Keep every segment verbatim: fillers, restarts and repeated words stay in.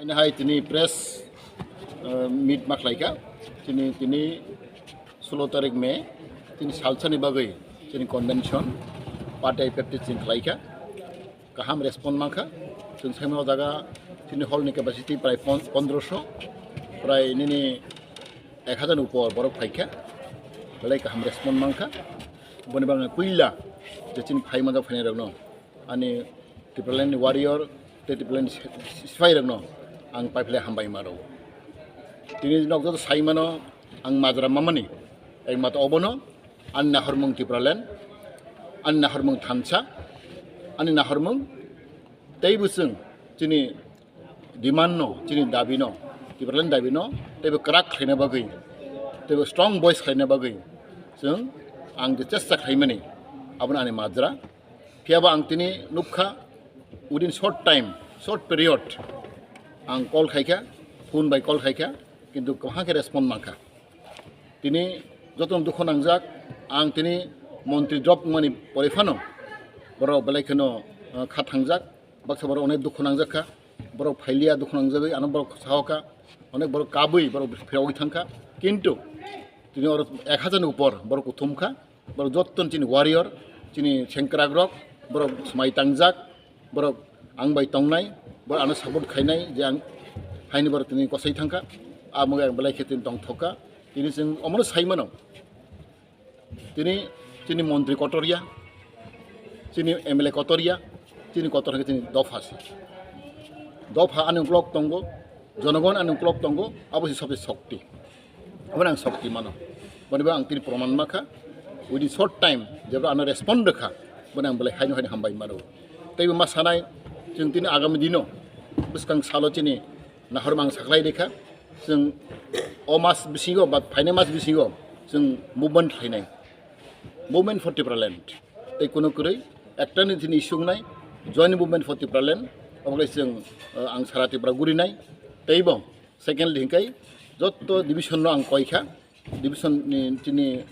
Ani hai tini press, uh, meet ma khlaikha. Tini, tini solo tarik May, tini salsani bagwi tini convention party I P F T chini khlaikha. Kaham respond mankha. Chwng saimano jaga tini hall ni capacity prai pon-, pondroso, prai nini ek hajar ni upor borok phaikha. Belai kaham respond mankha. Boni bagwi puila je chini phaima jaga phainai rokno ani Tipraland ni warrior tei Tipraland ni sipai rokno ang paiphlai hambai maro. Tini nok joto saimano ang majra mamani ekmatro obono ani nahormung Tipraland, ani nahormung thansa, ani nahormung tei bwswng chini demand no, chini dabi no, Tipraland dabi no teibo kwrak khlaina bagwi, teibo strong voice khlaina bagwi chwng ang je chesta khlaimani abono ani majra. Phiyaba ang tini nukha, within short time, short period, ang call khaikha, phone bai call khaikha, kintu kwbangkhe respond mankha. Tini jotono dukhu nangjak, ang tini montri drop wngmani pore phano borok belai kheno, uh, kha thangjak, baksa borok onek dukhu nangjak kha, borok phailiya dukhu nangjagwi ano borok sahokha, onek borok kabwi borok phirogwi thangkha, kintu tini oro ek hajar ni upor borok kuthum kha. Borok jotton chini warrior, chini sengkrak rok, borok smai tangjak, borok ang bai tongnai, borok ano support khainai je ang haini borok tini kosai thangkha, amo ang belai khe tini tongthokha. Tini chwng omono sai mano, tini chini montri kotor ya, chini M L A kotor ya, chini kotor hwnkhe chini dopha se. Dopha ani uklok tongo, jonogon ani uklok tongo, abo se sobse shokti. Abo ang shokti mano. Boni bo ang tini proman makha. Within short time, jebra ano respond rwkha, boni ang belai haino haino hambai mano. Teibo ma sanai, chwng tini agami dino, bwskang salo chini nahormang saklai rikha. Chwng o mas bisingo, ba phainai mas bisingo, chwng movement khlainai. Movement for Tipraland. Tei kuno kwrwi, ekta ni chini issue wngnai, joint movement for Tipraland. Obo khlai chwng, uh, ang sara Tripura gurinai. Teibo, secondly hingkai jotto division no ang koikha, division ni chini,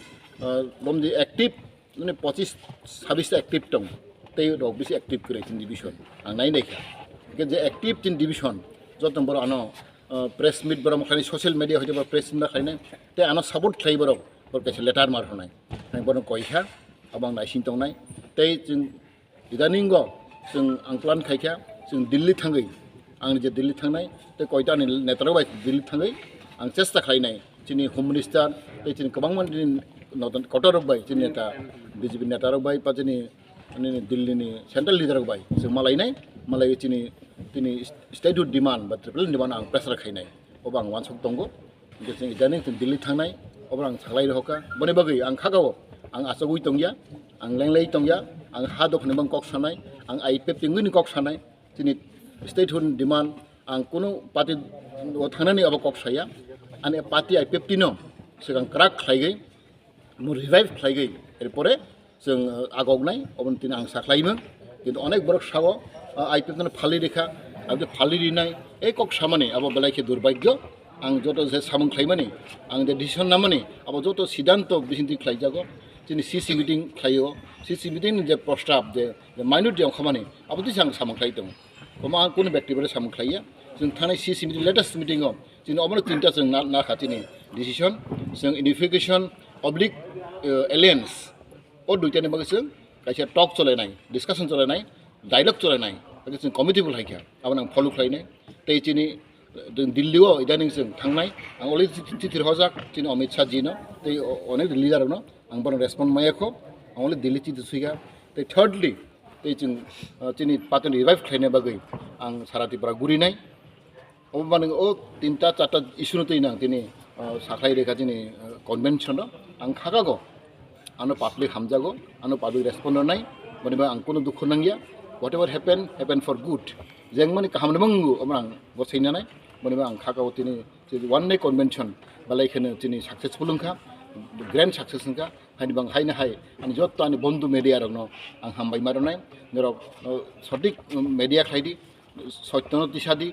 ah, romdi active, mane pochis sabis active tong, tei rok bisi active kwrwi chini division ang nai naikha. Hingke je active chini division jotto borok ano, ah, press meet borok khlainai, social media hoite borok press meet khlainai, tei ano support khlai borok, borok kaisa letter mar hwnai, ang bono koikha, abo ang naising tongnai, tei chwng Idaningo chwng ang plan khaikha, chwng Delhi thangwi, ang je Delhi thangnai, tei koita ni netarok bai Delhi thangwi ang chesta khlainai, chini Home Minister, tei chini kwbangma nini noton kotor rok bai, chini neta, B J P neta rok bai, pa chini, nini Delhi ni central leader rok bai chwng malainai, malaiwi chini, chini statehood demand ba Tipraland demand ang pressure khainai, obo ang uansuk tongo. Hingke chwng idaning chwng Delhi thangnai, obo ang saklai rohorkha. Boni bagwi ang khakao, ang achogwi tongya, ang lenglai tongya, ang ha dophani bang kok sanai, ang I P F T wngwini kok sanai, chini statehood demand, ang kunu party o thangnani abo kok saya, ani party I P F T no swkang kwrak khlaigwi, mo revive khlaigwi, erpore chwng, uh, agoknai, oboni tini ang saklaimung. Kintu onek borok sao, uh, I P F no phali rikha, aboni phali rinai, ei kok samani, abo belai khe durbagyo. Ang joto je samung khlaimani, ang je decision namani, abo joto siddhanto bisingtwi khlaijago. Chini C C meeting khlaio, C C meeting ni je prostab, je, je minute je ongkhamani, abo twi ang samung khlai tongo. Omo ang kunu bekti bai samung khlaiya. Chwng thanai C C meeting, latest meeting o, chini omono tinta chwng na, nakha chini decision, chwng unification oblique, uh, alliance. O duitani bagwi chwng kaisa talk cholainai, discussion cholainai, dialogue cholainai, bagwi chwng committee bo khlaikha, abo nang follow khlainai. Tei chini, uh, Delhi o idaning chwng thangnai, ang already chithi, chithi rohorjak chini Amit Shah ji no, tei o-, onek leader rokno, ang bono respond maya kho, ang already Delhi chithi swikha. Tei thirdly, tei chwng, uh, chini party ni revive khlaina bagwi ang sara Tripura gurinai. Obo mani o tinta charta issue no twi nang tini, ah, saklai rikha chini, ah, convention o. Ang khakago, ano public hamjago, ano public respond rwnai, boni bai ang kunu dukhu nangya. Whatever happen, happen for good. Jeng mani kaham ni mwngu, omo ang bo seinanai, boni bai ang khakago tini, tini one day convention, balai kheno tini successful wngkha, grand success wngkha, haini bang haini hai, ani jotto ani bondhu media rokno ang hambai ma rwnai, norok, oh, sothik media khlai di, Sottono tisadi,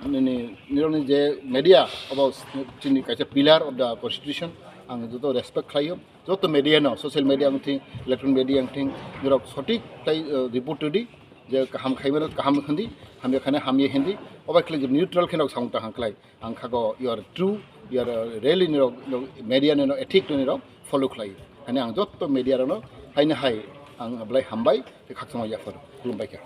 nini, nirokni je media, abo chini kaisa pillar of the constitution, ang joto respect khlaio. Joto media no, social media wngthing, electronic media wngthing, nirok sothik tai, eh, report rwdi, Je kaham khaimano kaham hindi, hamya khane hamya hindi. Obai khlai je neutral kheno samung tang khlai. Ang khago you are true, you are really nirok, media nirok, ethic nirok follow khlai. Hani ang jotto media rokno haino hai ang belai hambai, khakchangma yaphar. Khulumbai kha.